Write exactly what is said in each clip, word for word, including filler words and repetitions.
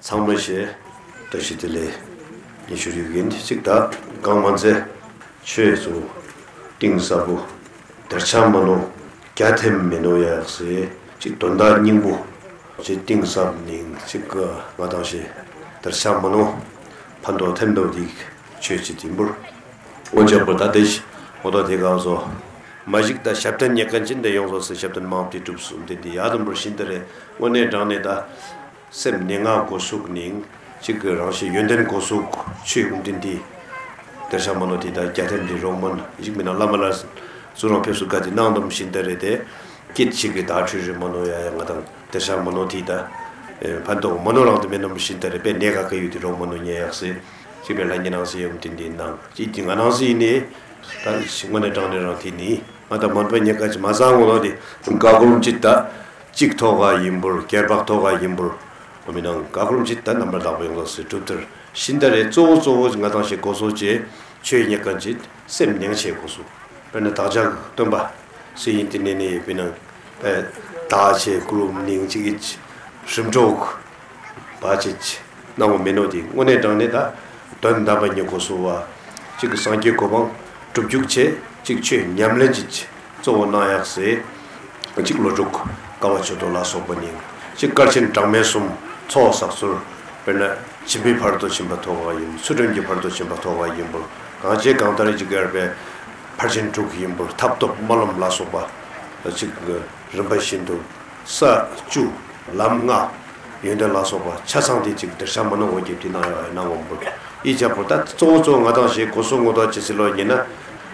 ཚང་མ་ཞེ་བཀྲ་ཤིས་བདེ་ལེགས་ཞུ་རྒྱུ་ཡིན། ཅིག་ད་གང་མ་ཚད་ཁྱོད་ཚོ་གཏིང་ཟབ་པོ་དར་ཆ་མ་ནོར་རྒྱ་ཐེམ་མེ་ནོ་ཡག་སེ་ཅིག་དོན་དག་སྙིང་པོ་ཅིག་གཏིང་ཟབ་ནིང་ཅིག་ང་དང་ཞེ་དར་ཆ་མ་ནོར་ཕན་ཐོགས་ཐེམ་དོ་དིག་ཆོས་ཅིག་ཡིན་པུར། འོ་ཅག་པོ་ད་དེ་ཞིག་འོ་ད་དེ་གང་བཟོ་མ་ཞིག་ད་ཞབས་བརྟན་ཉེ་གན་ཅིན་དེ་ཡོང་བཟོ་སེ་ཞབས་བརྟན་མང་པོ་དེ་གྲུབ་སོང་། དེ་འདི་ཡ་དམ་པོར་ཤིན་ཏུ་རེ་དངོས་གནས་དྲང་གནས་ད། སེམས་ནད་ངག་གོ་ཟུག་ནིང་ཅིག་གི་རང་ཤེས་ཡོན་ཏན་གོ་ཟུག་ཆོས་ཨུམ་ཏིན་ཏི་དེར་ཤ་མ་ནོ་ཏི་ད་རྒྱ་ཐེམ་ཏི་རོག་མོན་ཡིག་མི་ནང་བླ་མ་ལ་ཟུ་རང་ཕེབས་སུ་ག་ཏི་ནང་དམ་ཤིན་ཏ་རེ་དེ་ཀིད་ཅིག་གི་ད་ཆོས་རེ་མ་ནོ་ཡ་ཡ་ང་དང་དེར་ཤ་མ་ནོ་ཏི་ད་ཕན་ཐོགས་མ་ནོ་རང་དུ་མེ་ནམ་ཤིན་ཏ་རེ་པེ་ནེ་ག་ག་ཡུ་ཏི་རོག་མ་ནོ་ཉེ་ཡག་སེ་ཅིག་པེ་ལ་ཉེ་ནང་སེ་ཨུམ་ཏིན་ཏི་ནང་ཅིག་ཏི་ང་ནང་སེ་ཡིན་ནི་ད་ཤི་ངོ་ནེ་དྲང་ནེ་རང་ཏི་ནི་ང་ད་མོན་པ་ཉེ་ག་ཅི་མ་ཟང་ངོ་ནོ་ཏི་ག་གུ་རུམ་ཅིག་ད། གཅིག་ཐོག་ག་ཡིན་པུར་སྐྱེར་པག་ཐོག་ག་ཡིན་པུར། འོ་མི་ནང་ག་གུ་རུམ་ཅིག་ད་རྣམ་པར་དག་པའི་ཡོངས་སུ་གྲུབ་མཐར་ཤིན་ཏ་རེ་གཙོ་བོ་གཙོ་བོ་ང་དང་ཞེ་གོ་སོ་ཅེ་ཆོས་ཉེ་ག་ཅིག་སེམས་ཉེང་ཆེ་གོ་སོ། དཔེར་ན་བདག་ཅག་སྟོན་པ་སེ་ཡིན་ཏི་ནེ་ནེ་བི་ནང་བདག་ཆེ་གུ་རུམ་ནིང་ཅིག་གི་རིམ་གྲོགས་བ་ཅིག་ནང་མེ་ནོ་ཏི་དངོས་གནས་དྲང་གནས་ད་དོན་དམ་པ་ཉེ་གོ་སོ་བ་ཅིག་གི་སངས་རྒྱས་གོ་འཕང་སྒྲུབ་རྒྱུག་ཆེ་ཅིག་ཆོས་ཉམས་ལེན་ཅིག་གཙོ་བོ་གནང་ཡག་སེ། གཅིག་བློ་གྲོས་དཀའ་བ་ཆོད་དོ་ལ་སོགས་པ་ནི། གཅིག་སྐར་ཆེན་གྲངས་མེད་གསུམ་ཚོགས་བསགས་ཚུལ། དཔེར་ན་སྦྱིན་པའི་ཕ་རོལ་ཏུ་ཕྱིན་པ་ཐོབ་པ་ཡིན། ཚུལ་ཁྲིམས་ཀྱི་ཕ་རོལ་ཏུ་ཕྱིན་པ་ཐོབ་པ་ཡིན་པོ། གང་བྱེད་གང་ལྟར་གཅིག་གི་ཨར་པའི་ཕར་ཕྱིན་དྲུག་ཡིན་པོ། ཐབས་སྟོབས་སྨོན་ལམ་ལ་སོགས་པ་གཅིག་རིམ་པ་བཞིན་དུ་ས་བཅུ་ལམ་ལྔ་ཡོན་ཏན་ལ་སོགས་པ་ཆ་ཚང་དེ་གཅིག་དེར་ཤ་མ་ནོ་འོ་རྒྱབ་དེ་གནང་ཡོད་ཨ་ནང་འོང་པོ། ཨི་ཅག་པོ་ད་གཙོ་བོ་གཙོ་བོ་ང་དང་ཞེ་གོ་སོ་ངོ་ད་ཅི་སི་ལོ་ཉེ་ན།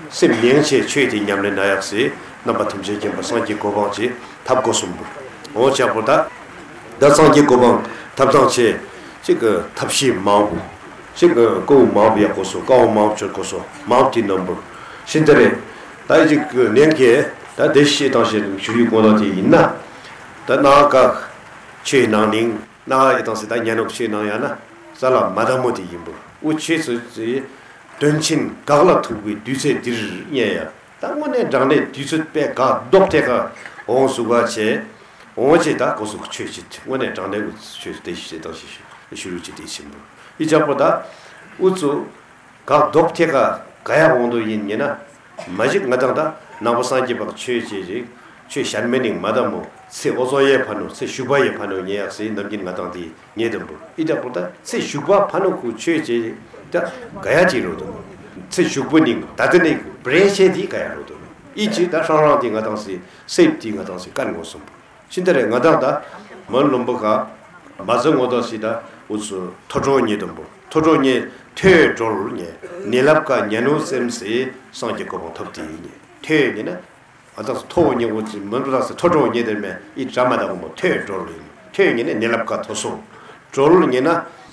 སེམས་ཉེང་ཆེ་ཆོས་དེ་ཉམས་ལེན་ན་ཡག་སེ་རྣམ་པ་ཐམས་ཅད་མཁྱེན་པ་སངས་རྒྱས་གོ་འཕང་ཆེ་ཐབས་གོ་གསུམ་པོ། འོ་ཅག་པོ་ད་ད་སངས་རྒྱས་གོ་འཕང་ཐབས་དང་ཆེ་ཅིག་གི་ཐབས་ཤེས་མང་པོ་ཅིག་གི་ཀོ་མང་པོ་ཡག་གོ་སོ་ཀའོ་མང་པོ་ཆོད་གོ་སོ་མང་པོ་དེ་རྣམ་པོ་ཤིན་ཏ་རེ་ད་ཅིག་གི་ནན་ཁེ་ད་དེ་ཤེས་དང་ཤེས་ཞུ་ཡི་གོ་ལོ་དེ་ཡིན་ན་ད་ན་ག་ཆོས་ནང་ནིང་ན་ག་ཡི་དང་སེ་ད་ཉན་ནོག་ཆོས་ནང་ཡ་ན་ས་ལ་མ་ད་མོ་དེ་ཡིན་པོ་འུ་ཆོས་སུ་དོན་ཆེན་གག་ལ་ཐུག་པའི་དུས་ཚོད་འདིར་ཉེ་ཡ། ད་དངོས་གནས་དྲང་གནས་དུས་ཚོད་པས་ག་ལྡོག་ཐད་ཀ་འོང་སུ་ག་ཆེ། འོང་ཆེ་ད་གོ་སུ་ཆོས་ཆེ་དངོས་གནས་དྲང་གནས་གུ་ཆོས་དེ་ཤེས་དང་ཤེས་ཤེས་ཞུ་རུ་ཆེ་དེ་ཆེན་པོ། ཨི་ཅག་པོ་ད་འུ་ཚོ་ག་ལྡོག་ཐད་ཀ་ག་ཡ་འོང་དོ་ཡིན་ཉེ་ན། མ་གཞི་ང་དང་ད་ནང་པ་སངས་རྒྱས་པ་ཆོས་ཆེ་ཅིག་ཆོས་ཞན་མེ་ནིང་མ་ད་མོ་ཚེ་འོ་ཟོ་ཡེ་ཕ་ནོ་ཚེ་ཞུགས་པ་ཡེ་ཕ་ནོ་ཉེ་ཡག་སེ་ནམ་རྒྱུན་ང་དང་དེ་ཉེ་དམ་པོ། ཨི་ཅག་པོ་ད་ཚེ་ཞུགས་པ་ཕ་ནོ་ཁུ་ཆོས་ཅེ་ད་ག་ཡ་ཅི་རོ་དོ། ཚེ་ཞུགས་པོ་ནིང་ད་དེ་ནི་པྲེ་ཤེ་དི་ག་ཡ་རོ་དོ། ཨི་ཅི་ད་ཧྲང་རང་དི་ང་དང་སི་སེབ་དི་ང་དང་སི་ཀན་ངོ་སོམ་པོ། ཤིན་ཏ་རེ་ང་དང་ད་མོན་ལུམ་བུ་ག་མ་ཟི་ངོ་དོ་སི་ད་འུ་ཚོ་ཐོ་གྲོ་ཉེ་དམ་པོ། ཐོ་གྲོ་ཉེ་ཐོས་གྲོལ་ཉེ་ནི་ལབ་ཀ་ཉན་ནོ་སེམས་སི་སངས་རྒྱས་གོ་འཕང་ཐོབ་དི་ཉེ་ཐོས་ཉེ་ན། ང་དང་སི་ཐོ་ཉེ་གོ་ཅི་མོན་པ་དང་སི་ཐོ་གྲོ་ཉེ་དེར་མེ་ཨི་དྲ་མ་དང་གོ་མོ་ཐོས་གྲོལ་ཡིན། ཐོས་ཉེ་ནི་ནི་ལབ་ཀ་ཐོ་སོ། གྲོལ་ཉེ་ན་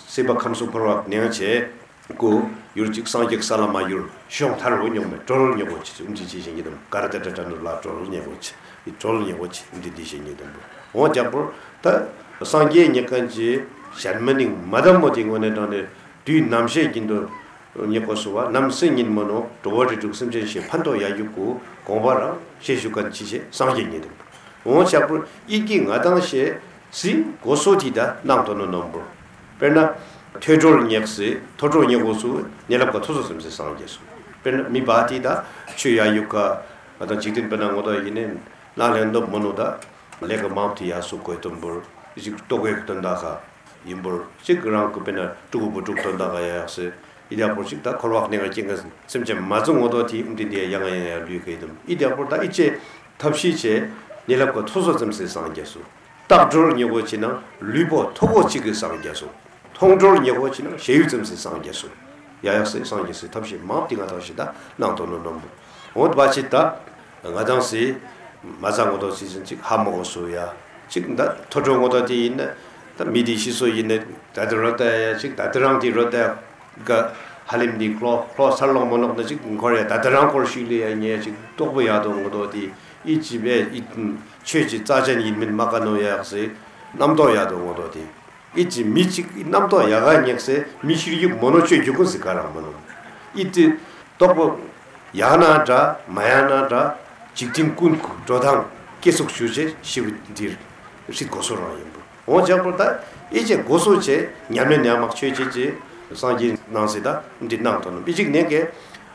སྲིད་པ་ཁམས་གསུམ་འཁོར་བ་ནེང་ཆེ་གོ་ཡུལ་གཅིག་སངས་རྒྱས་ས་ལ་མ་ཡུལ་ཤོང་ཐར་བོ་ཉོག་མེ་གྲོལ་ཉེ་གོ་ཅི་ཅི་ཨུམ་ཅི་ཅི་ཞིག་ཉེ་དམ་ག་ར་ཏ་ཏ་ཏ་ནུ་ལ་གྲོལ་ཉེ་གོ་ཅི་ཨི་གྲོལ་ཉེ་གོ་ཅི་ཨུམ་ཅི་ཅི་ཞིག་ཉེ་དམ་བོ། འོ་ཅག་པོ་ད་སངས་རྒྱས་ཉེ་གན་ཅི་ཞན་མ་ནིང་མ་ད་མོ་དི་ངོ་ནེ་དྲང་ནེ་དུས་ནམ་ཤེས་ཀྱིན་དུ། ཉེ་གོ་སུ་བ་ནམ་སེ་ཉིན་མོ་ནོ་འགྲོ་བ་རིགས་དྲུག་སེམས་ཅན་ཞེས་ཕན་ཐོགས་ཡ་ཡུག་གུ་དགོངས་པ་རང་ཤེས་ཞུ་ཀན་ཅི་ཆེ་སངས་རྒྱས་ཉེ་དུ། འོང་ཆག་པོ་ཨི་ཀི་ང་དང་ཤེས་སི་གོ་སོ་ཏི་ད་ནང་དོ་ནོ་ནོམ་པོ། དཔེར་ན་ཐོས་གྲོལ་ཉེག་སི་ཐོ་གྲོལ་ཉེ་གོ་སུ་ཉེ་ལབ་ཀ་ཐོ་སོ་སེམས་སེ་སངས་རྒྱས་སོ། དཔེར་ན་མི་བ་ཏི་ད་ཆོས་ཡ་ཡུག་ཀ་ང་དང་འཇིག་རྟེན་དཔེར་ན་ངོ་ད་ཡིན་ནེ་ན་ལེན་དོ་མོ་ནོ་ད་ལེ་ཀ་མང་ཏི་ཡ་སུ་གོས་དོམ་པོར་ཞིག་ཏོ་གོས་དོན་ད་ཁ། ཡིན་པོར་ཅིག་རང་གི་དཔེར་ན་ཕྲུ་གུ་བུ་ཕྲུག་དོན་དག་ག་ཡ་ཡག་སེ། ཨི་ཏེ་ཡ་པོར་ཅིག་ད་འཁོར་བ་གནས་ང་རྐྱེན་ག་སེམས་ཅན་མ་བཟུང་ངོ་དོ་ཏེ་ཨུམ་ཏེ་འདི་ཡ་ཡང་ཡང་ཡང་ལུས་ཀ་ཡི་དམ། ཨི་ཏེ་ཡ་པོར་ད་ཨི་ཅེ་ཐབས་ཤེས་ཅེ་ཉེ་ལབ་ཀ་ཐོ་སོ་ཙམ་སེ་སངས་རྒྱས་སོ། རྟག་གྲོལ་ཉེ་གོ་ཅི་ན་ལུས་པོ་ཐོ་གོ་ཅིག་གི་སངས་རྒྱས་སོ། མཐོང་གྲོལ་ཉེ་གོ་ཅི་ན་ཤེས་ཡུལ་ཙམ་སེ་སངས་རྒྱས་སོ། ཡ་ཡག་སེ་སངས་རྒྱས་སེ་ཐབས་ཤེས་མང་ཏེ་ང་དང་ཤེས་ད་ནང་དོ་ནོ་ནོམ་བུ། འོ་ད་བ་ཅི་ད། ང་དང་སི་མ་ཟ་ངོ་དོ་སི་ཟིན་ཅིག་ཧ་མ་གོ་སོ་ཡ། ཅིག་ད་ཐོ་གྲོལ་ངོ་དོ་ཏེ་ཡིན་ན་ད་མི་དེ་ཤི་སོ་ཡིན་ན་ད་དེ་རོ་ད་ཡ་ཅིག་ད་དེ་རང་དེ་རོ་ད་ག་ཧ་ལིམ་དེ་ཀློ་ཀློ་སར་ལོང་མོ་ནོག་ན་ཅིག་འཁོར་ཡ་ད་དེ་རང་སྐོར་ཤུལ་ལེ་ཡ་ཉེ་ཅིག་རྟོག་པོ་ཡ་དོ་ངོ་དོ་ཏེ་ཨི་ཅི་བེ་ཨི་ཆོས་ཅི་རྩ་ཅན་ཡིན་མིན་མ་ཀ་ནོ་ཡ་ཡག་སེ་རྣམ་རྟོག་ཡ་དོ་ངོ་དོ་ཏེ། ཨི་ཅི་མི་ཅིག་རྣམ་རྟོག་ཡ་ག་ཉེག་སེ་མི་ཤིར་ཡུག་མོ་ནོ་ཅོ་རྒྱུ་ཀུན་སི་ཀ་རང་མོ་ནོ། ཨི་ཏི་རྟོག་པོ་ཡ་ན་འདྲ་མ་ཡ་ན་འདྲ་འཇིག་རྟེན་ཀུན་འགྲོ་དང་སྐྱེ་སུག་ཞུ་ཅེ་ཤི་བི་འདིར་ཧྲིད་གོ་སོ་རང་ཡིན་པོ། འོ་ཅག་པོ་ད་ཨི་ཅེ་གོ་སོ་ཅེ་ཉམས་ལེན་ཡ་མ་ཆོ་ཅེ་ཅེ་སངས་རྒྱས་ནང་སི་ད་འདི་ནང་དོ་ནོ་ཨི་ཅིག་ནེ་ཀེ།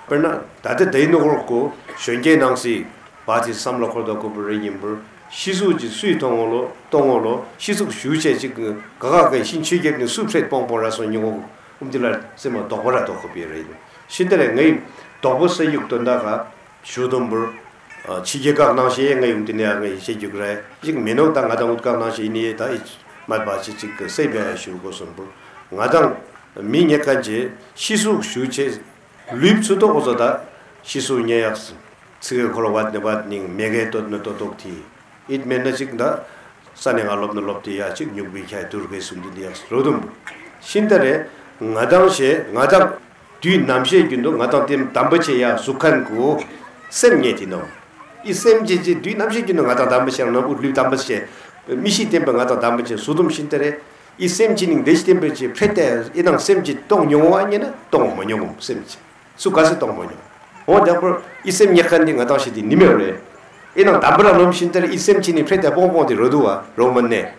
དཔེར་ན་ད་ཏེ་དེ་ནོ་གོ་གཞོན་སྐྱེས་ནང་སི་བ་ཏི་སམ་བློ་འཁོར་དོ་གོ་བོ་རེ་ཡིན་པོ་ཤི་སུ་ཅི་སུའི་གཏོང་ངོ་ལོ་གཏོང་ངོ་ལོ་ཤི་སུ་ཞུ་ཅེ་ཅིག་ག་ག་གི་ཤིན་ཆོས་རྒྱལ་ནི་སུ་ཕྲད་སྤོང་སྤོང་ར་སོ་ཉོ་ངོ་ཨུམ་དི་ལ་སེམས་མ་དོག་པོ་ར་དོག་གོ་པེ་རེ་ཡིན། ཤིན་ཏེ་རེ་ངའི་དོག་པོ་སེ་ཡུག་དོན་དག་ག་ཞུ་དུམ་བུར། ཕྱི་རྒྱལ་ཁག་ནང་བཞིན་ངའི་ཡུམ་དེ་ནས་ངའི་བཤད་རྒྱུ་རེད། ཅིག་མི་ནོག་ད་ང་དང་འུད་ཁག་ནང་བཞིན་ཡིན་ནི་ད་ཨི་མ་པ་ཅིག་ཅིག་གི་སེ་བྱ་ཡ་ཞུ་དགོས་སོང་བུར། ང་དང་མི་ཉེ་མཁན་གྱི་ཤི་སུ་ཞུ་ཆེ་ལུས་ཚུ་ཏོག་ཨོ་ཟོ་ད་ཤི་སུ་ཉེ་ཡག་ཚིག་གི་འཁོར་བ་ནི་བ་ནིང་མེ་གེ་ཏོད་ནི་ཏོད་ཏོག་ཐི། ཨིད་མེད་ན་ཅིག་ད་ས་ནས་ང་ལོབ་ནི་ལོབ་ཏི་ཡ་ཅིག་ཉུག་བི་ཁྱ་དུར་གེ་སུམ་དི་ཡག་རོ་དུམ་བུར། ཤིན་ཏ་རེ་ང་དང་ཤེ་ང་དང་དུས་ནམ་ཤེས་རྒྱུན་དུ་ང་དང་དེ་དམ་པ་ཆེ་ཡ་གཟུགས་ཁན་གུ་སེམས་ཉེ་ཐི་ནོ། ཨི་སེམས་ཅི་ཅི་དུས་ནམ་ཤེས་རྒྱུན་དུ་ང་དང་དམ་པ་ཆེ་ནམ་འུ་ལུས་དམ་པ་ཆེ་མི་ཤི་བསྟན་པ་ང་དང་དམ་པ་ཆེ་སུ་དུམ་ཤིན་ཏ་རེ། ཨི་སེམས་ཅི་ནིང་དེ་ཤི་བསྟན་པ་ཆེ་ཕྲད་དེ་ཨི་ནང་སེམས་ཅི་གཏོང་མྱོང་བ་ཉེ་ན་གཏོང་མ་མྱོང་སེམས་ཅི་སུ་ག་སེ་གཏོང་མ་མྱོང་། འོ་དེ་པོར་ཨི་སེམས་ཉེ་ཁན་དི་ང་དང་ཤེས་དི་ནི་མེ་རེ། ཨི་ནང་དམ་པ་ར་ནོམ་ཤིན་ཏ་རེ་ཨི་སེམས་ཅི་ནི་ཕྲད་དེ་པོང་པོང་དི་རོ་དུ་བ་རོ་མ་ནེ།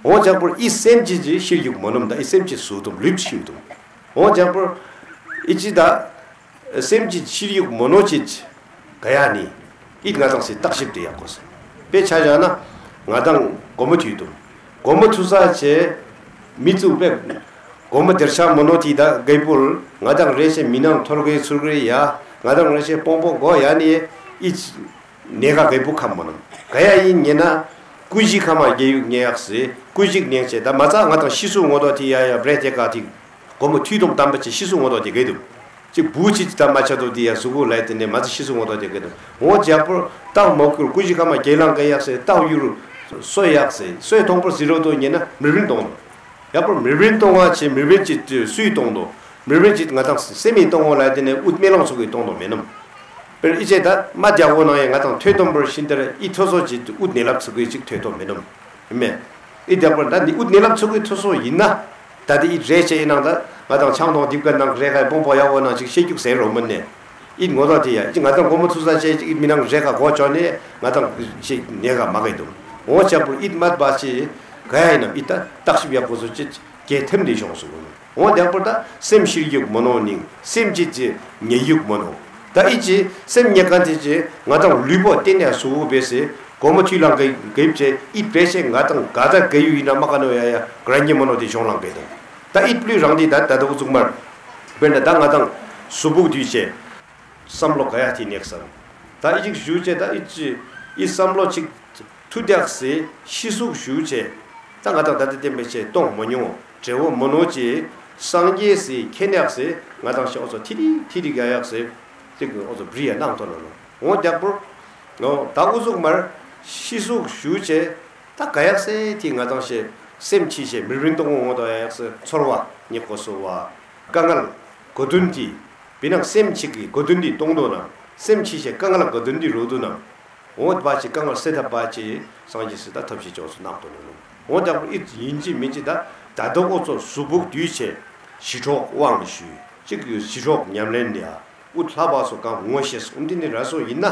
འོ་ཅག་པོར་ཨི་སེམས་ཅི་ཅི་ཤིར་ཡུག་མོ་ནོམ་ད་ཨི་སེམས་ཅི་སུ་དུམ་ལུས་ཤིར་དུམ། འོ་ཅག་པོར་ཨི་ཅི་ད་སེམས་ཅི་ཤིར་ཡུག་མོ་ནོ་ཅི་ཅི་ག་ཡ་ནི་ཨི་ང་དང་སི་བརྟག་ཞིབ་དེ་ཡག་གོ་སེ། པེ་ཆ་ཡ་ན་ང་དང་གོ་མོ་ཐུས་དུམ་གོ་མོ་ཐུ་ས་ཅེ་མི་ཚུ་པེ་གོ་མོ་དེར་ཆ་མོ་ནོ་ཏི་ད་གེ་པུལ་ང་དང་རེ་ཤེ་མི་ནང་ཐོར་གེ་ཚུར་གེ་ཡ་ང་དང་རེ་ཤེ་པོང་པོ་གོ་ཡ་ནི་ཨི་ཅི། ནེ་ག་གེ་བུ་ཁམ་མོ་ནམ་ག་ཡ་ཡིན་ཉེ་ན་ཀུ་ཤི་ཁ་མ་རྒྱལ་ཡུག་ཉེ་ཡག་སི་ཀུ་ཤི་ནེང་ཆེ་ད་མ་ཚ་ང་དང་ཤི་སུ་ངོ་དོ་ཏི་ཡ་ཡ་བྲེ་ཏེ་ཀ་ཏི་གོ་མོ་ཐུས་དུམ་དམ་པ་ཆེ་ཤི་སུ་ངོ་དོ་ཏི་གེ་དུམ། ཅི་བུ་ཅི་ཅི་ད་མ་ཆ་དོ་ཏི་ཡ་སུ་གུ་ལའི་ཏེ་ནེ་མ་ཚ་ཤི་སུ་ངོ་དོ་ཏི་གེ་དུམ། འོ་ཇག་པོར་ཏའོ་མོ་ཀུར་ཀུ་ཤི་ཁ་མ་རྒྱལ་ལང་གེ་ཡག་སི་ཏའོ་ཡུ་རུ་སོ་ཡག་སི་སོ་ཐོང་པོར་ཟི་རོ་དོ་ཉེ་ན་མི་རིན་དོང་། ཡ་པོ་མི་བིན་གཏོང་བ་ཆེ་མི་བིན་ཅིག་སུའི་གཏོང་དོ། མི་བིན་ཅིག་ང་དང་སེམས་མི་གཏོང་བ་ལ་དེ་ནས་ཨུད་མེ་ལོང་ཚོགས་ཀྱི་གཏོང་དོ་མེ་ནམ། པེར་ཨི་ཅེ་ད་མ་རྒྱག་གོ་ནང་ཡང་ང་དང་ཐོས་དོམ་པར་ཤིན་ཏེ་ར་ཨི་ཐོ་སོ་ཅིག་ཨུད་ནེ་ལབ་ཚོགས་ཀྱི་ཅིག་ཐོས་དོ་མེ་ནམ། མེ། ཨི་རྒྱག་པར་ད་ནི་ཨུད་ནེ་ལབ་ཚོགས་ཀྱི་ཐོ་སོ་ཡིན་ན། ད་དེ་ཨི་རེ་ཆེ་ཡིན་ནང་ད་ང་དང་ཆང་དོང་རྡིབ་ག་ནང་རེ་ག་སྤོང་པོ་ཡག་གོ་ནང་ཅིག་ཤེས་རྒྱུག་ཟེར་རོ་མ་ནེ། ཨིད་ངོ་ད་དེ་ཡ་ཅི་ང་དང་གོ་མོ་ཚུ་ས་ཆེ་ཅིག་ཨིད་མི་ནང་རེ་ག་གོ་ཅོ་ནེ་ང་དང་ཤེས་ནེ་ག་མ་གི་དུམ། འོ་ཅག་པོ་ཨིད་མད་པ་ཅི་ག་ཡ་ཡིན་ནམ་ཨིད་ད་བརྟག་ཞིབ་ཡག་པོ་ཚུ་ཅི་གེ་ཐེམ་དེ་ཤོང་སུ་གོ་ནོ། འོ་དེ་པོ་ད་སེམས་ཤིར་ཡུག་མོ་ནོ་ནིང་སེམས་ཅི་ཅི་ཉེ་ཡུག་མོ་ནོ། ད་ཨིད་ཅི་སེམས་ཉེ་ག་དེ་ཅི་ང་དང་ལུས་པོ་བརྟེན་ཡ་སུ་བོ་བེ་སེ་གོ་མོ་ཐུལ་ལང་གེ་གེབ་ཅེ་ཨིད་པེ་ཤེ་ང་དང་ག་ད་གེ་ཡུ་ཡིན་ན་མ་ག་ནོ་ཡ་ཡ་ག་ར་ཉེ་མོ་ནོ་དེ་ཤོང་ལང་གེ་དང་། ད་ཨིད་པླུ་རང་དེ་ད་ད་ད་འུ་ཚུགས་མར། དཔེར་ན་ད་ང་དང་སུ་བུག་དུས་ཆེ། བསམ་བློ་ག་ཡ་ཐི་ནེག་སམ། ད་ཨི་ཅིག་ཞུ་ཅེ་ད་ཨི་ཅི་ཨི་བསམ་བློ་ཅིག་ཐུ་དེག་སེ་ཤི་སུག་ཞུ་ཅེ། ད་ང་དང་ད་ཏེ་བསྟན་པའི་ཆེ་གཏོང་མ་མྱོང་བྲེ་བོ་མ་ནོ་ཅེ་སངས་རྒྱས་སི་ཁེ་ནེག་སེ་ང་དང་ཤེ་ཨོ་ཚོ་ཐི་རི་ཐི་རི་ག་ཡག་སེ་ཅིག་ཨོ་ཚོ་བྲི་ཡ་ནང་ཐོ་ནོ་ནོ། འོ་དེག་པོར་ནོ་ད་འུ་ཟུག་མར་ཤི་སུག་ཞུ་ཅེ། ད་ག་ཡག་སེ་ཐི་ང་དང་ཤེ་སེམས་ཕྱི་ཤེ་མི་རིན་གཏོང་ངོ་ད་ཡག་སེ་ཚོར་བ་ཉེ་གོ་སོ་བ་དཀའ་ངལ་གོ་དོན་ཏི། བི་ནང་སེམས་ཅིག་གི་གོ་དོན་འདི་གཏོང་དོ་ན། སེམས་ཅིག་ཤེ་དཀའ་ངལ་གོ་དོན་འདི་རོ་དོ་ན། འོ་བ་ཅིག་དཀའ་ངལ་སེལ་ཐབས་བ་ཅིག་སངས་རྒྱས་སི་ད་ཐབས་ཤེས་ཅོག་སུ་གནང་དོ་ནོ། འོ་དེག་པོ་ཨིད་ཡིན་ཅི་མིན་ཅི་ད་ད་དོ་འོ་ཚོ་སུ་བུག་དུས་ཆེ་ཞི་ཁྲོག་དབང་ཞུ་ཅིག་ཞི་ཁྲོག་ཉམས་ལེན་ལ་འུ་ལྷ་བ་སོ་གང་ངོ་ཤེས་འུ་འདི་ནི་ར་སོ་ཡིན་ན་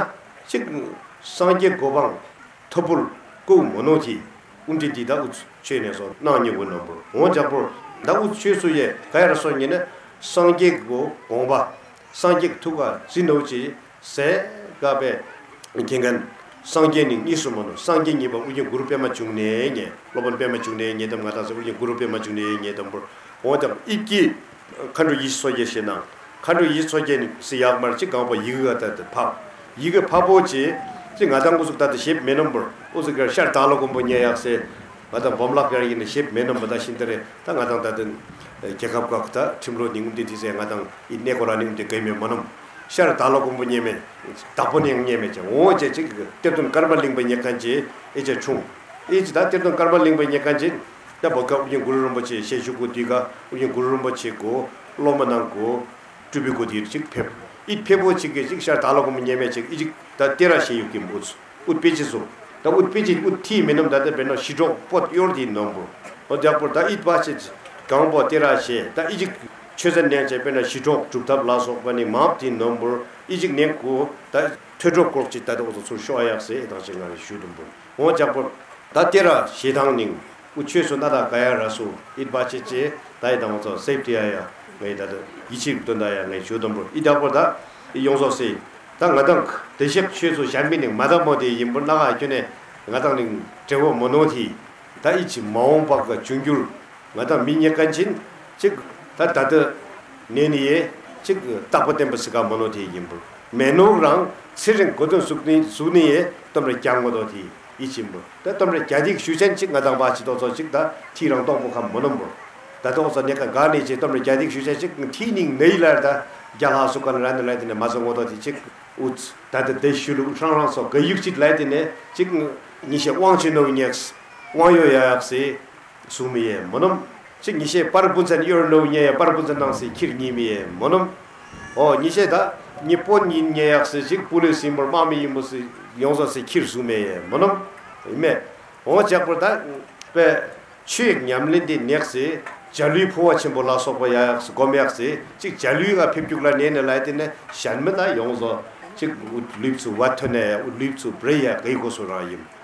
ཅིག་སངས་རྒྱས་གོ་འཕང་ཐོབ་པོ་ལ་ཀོ་མོ་ནོ་ཏི། ཨུན་ཏི་ཏི་ད་འུ་ཆོས་ནས་སོ་ནང་ཉེ་བོ་ནོ་བོ། འོ་ཇག་པོ་ད་འུ་ཆོས་སུ་ཡེ་ག་ཡ་ར་སོ་ཉེ་ན་སངས་རྒྱས་གོ་དགོངས་པ་སངས་རྒྱས་ཐུགས་ཀ་ཟིན་ནོ་ཅི་ཟེ་ག་པེ་ཁེན་གན། སངས་རྒྱས་ནི་གཉིས་སུ་མ་ནོ། སངས་རྒྱས་གཉིས་པ་ཨུ་རྒྱན་གུ་རུ་པདྨ་འབྱུང་གནས་ཉེ། སློབ་དཔོན་པདྨ་འབྱུང་གནས་ཉེ་དམ་ང་དང་ཟེ་ཨུ་རྒྱན་གུ་རུ་པདྨ་འབྱུང་གནས་ཉེ་དམ་པོ། འོ་ད་ཨི་ཀི་མཁའ་འགྲོ་ཡེ་ཤེས་མཚོ་རྒྱལ་ཞེས་ནང་། མཁའ་འགྲོ་ཡེ་ཤེས་མཚོ་རྒྱལ་ནི་སི་ཡག་མར་ཅིག་གང་པོ་ཡི་གེ་ག་ད་ད་ཕབ། ཡི་གེ་ཕབ་པོ་ཅི་ཅི་ང་དང་འུ་ཟུག་ད་ད་ཞེབ་མེ་ནོམ་བོར་འུ་ཟུག་ག་ཤར་དྭགས་ལོ་གོམ་པོ་ཉེ་ཡག་སེ། ང་དང་བོམ་ལག་ག་ཡིན་ན་ཞེབ་མེ་ནོམ་བོ་ད་ཤིན་ཏ་རེ་ད་ང་དང་ད་ད་རྒྱལ་ཁབ་ཁག་ད་ཁྲིམས་ལོ་ནི་འུ་འདི་དི་ཟེ་ང་དང་ཨི་ནེ་གོ་ར་ནི་འུ་འདི་གེ་མེ་མ་ནོམ། ཤར་དྭགས་ལོ་གོམ་པོ་ཉེ་མེ། དྭགས་པོ་ནི་ཉེ་མེ་ཅེ་འོ་ཅེ་ཅིག་གཏེར་སྟོན་ཀརྨ་གླིང་པ་ཉེ་མཁན་ཅི་ཨེ་ཅེ་ཆུང་། ཨི་ཅི་ད་གཏེར་སྟོན་ཀརྨ་གླིང་པ་ཉེ་མཁན་ཅི། ད་བོད་ཁ་ཨུ་རྒྱན་གུ་རུ་རིན་པོ་ཆེ་ཞེ་ཞུ་གུ་དུས་ག་ཨུ་རྒྱན་གུ་རུ་རིན་པོ་ཆེ་གུ་སློབ་མ་ནང་གུ་སྤྲུལ་པའི་སྒོ་དེར་ཅིག་ཕེབས། ཨི་ཕེབས་པོ་ཅིག་གི་ཅིག་ཤར་དྭགས་ལོ་གོམ་པོ་ཉེ་མེ་ཅིག་ཨི་ཅིག་ད་གཏེར་ར་ཞེ་ཡུག་གི་འབུ་ཚུ་ཨུད་པེ་ཅི་ཚུ། ད་ཨུད་པེ་ཅི་ཨུད་ཐི་མེ་ནོམ་ད་ད་པེ་ན་ཞི་ཁྲོག་པོད་ཡོར་དི་ནོམ་བོ། འོ་དེག་པོ་ད་ཨི་བ་ཅི་གང་པོ་གཏེར་ར་ཞེ་ད་ཨི་ཅིག་ཆོས་ཚན་ནང་ཅེ་པེ་ན་ཞི་ཁྲོག་སྒྲུབ་ཐབས་ལ་སོགས་པ་ནི་མང་དི་ནོམ་བོ། ཨི་ཅིག་ནེ་གུ་ད་ཐོས་གྲོགས་སྐོར་ཅིག་ད་ད་འོ་ཚུ་ཤོ་ཨ་ཡག་སེ་ཨེ་དང་ཅིག་ང་རེ་ཞུ་དུམ་བོ། འོ་དེག་པོ་ད་གཏེར་ར་ཞེ་དང་ནིང་། ཆོས་ཚུ་ནཱ་ད་ག་ཡ་ར་ཚུ་ཨིད་བ་ཅེ་ཅེ་ད་ཡི་དང་ཚོ་སེབ་ཊི་ཡ་ཡ་ངའི་ད་ཡིད་ཆེས་དོན་དག་ཡ་ངའི་ཞུ་དོན་པོ་ཨི་ད་པོ་ད་ཡོངས་རྫོགས་སི་ད་ང་དང་དེ་ཤེག་ཆོས་ཚུ་གཞན་མི་ནིང་མ་ད་མོ་དེ་ཡིན་པོ་ནཱ་ག་ཁྱོད་ནས་ང་དང་ནིང་བྲེལ་བ་མོ་ནོ་དེ་ད་ཨི་ཅི་མ་འོངས་པ་ག་འབྱུང་འགྱུར་ང་དང་མི་ཉེ་གན་ཆིན་ཅིག་ད་ད་ད་ནེ་ནི་ཡེ་ཅིག་རྟག་པ་བརྟན་པོ་སི་ག་མོ་ནོ་དེ་ཡིན་པོ་མེ་ནོ་རང་ཚེ་རིང་གོ་དོན་གཟུགས་ནི་གཟུགས་ནི་ཡེ་གཏམ་ར་རྒྱང་ངོ་དོ་དེ་ཡིད་ཆེན་པོ། ད་གཏམ་ར་རྒྱ་སྡིག་ཞུ་ཅན་ཅིག་ང་དང་བ་ཅི་ཏོག་ཚོ་ཅིག་ད་ཐི་རང་སྟོང་པོ་ཁམས་མོ་ནོམ་པོ། ད་ཏོག་ཚོ་ནེ་ཀ་ག་ནེ་ཅི་གཏམ་ར་རྒྱ་སྡིག་ཞུ་ཅན་ཅིག་ཐི་ནིང་ནེ་ལར་ད་རྒྱ་ལྷ་སུ་ཀ་ན་ར་ནེ་ལར་དེ་ནེ་མ་ཚོ་ངོ་དོ་དེ་ཅིག་འུ་ད་ད་དེ་ཞུ་ལུ་ཧྲང་ཧྲང་སོ་ག་ཡུག་ཅིག་ལར་དེ་ནེ་ཅིག་ཉི་ཤེ་དབང་ཆེ་ནོ་ཉེགས་དབང་ཡོད་ཡ་ཡག་སི་གསུང་མི་ཡེ་མོ་ནོམ། ཅིག་ཉི་ཤེ་པར་བུན་ཚན་གཡོར་ནོ་ཉེ་ཡ་པར་བུན་ཚན་ནང་སི་ཁྱིར་ཉེ་མི་ཡེ་མོ་ནོམ། ཨོ་ཉི་ཤེ་ད་ཉི་པོན་ཉིན་ཉེ་ཡག་སི་ཅིག་པུ་ལིས་ཡིན་པོ་དམག་མི་ཡིན་པོ་སི་ཡོངས་རྫོགས་སི་ཁྱིར་གསུང་མི་ཡེ་མོ་ནོམ། ཨིན་མེ། ཨོ་ཅག་པོ་ད་པེ་ཆོས་ཉམས་ལེན་དེ་ནེགས་སི་འཇའ་ལུས་འཕོ་བ་ཆེན་པོ་ལ་སོགས་པ་ཡ་ཡག་སི་སྒོམ་ཡག་སི་ཅིག་འཇའ་ལུས་ག་ཕེབས་རྒྱུག་ལ་ནེ་ནེ་ལར་དེ་ནེ་གཞན་མི་ད་ཡོངས་རྫོགས་ཅིག་འུ་ལུས་ཚུ་བ་ཐོན་ནེ་འུ་ལུས་ཚུ་བྲེ་ཡ་གི་གོ་སོ་རང་ཡིན།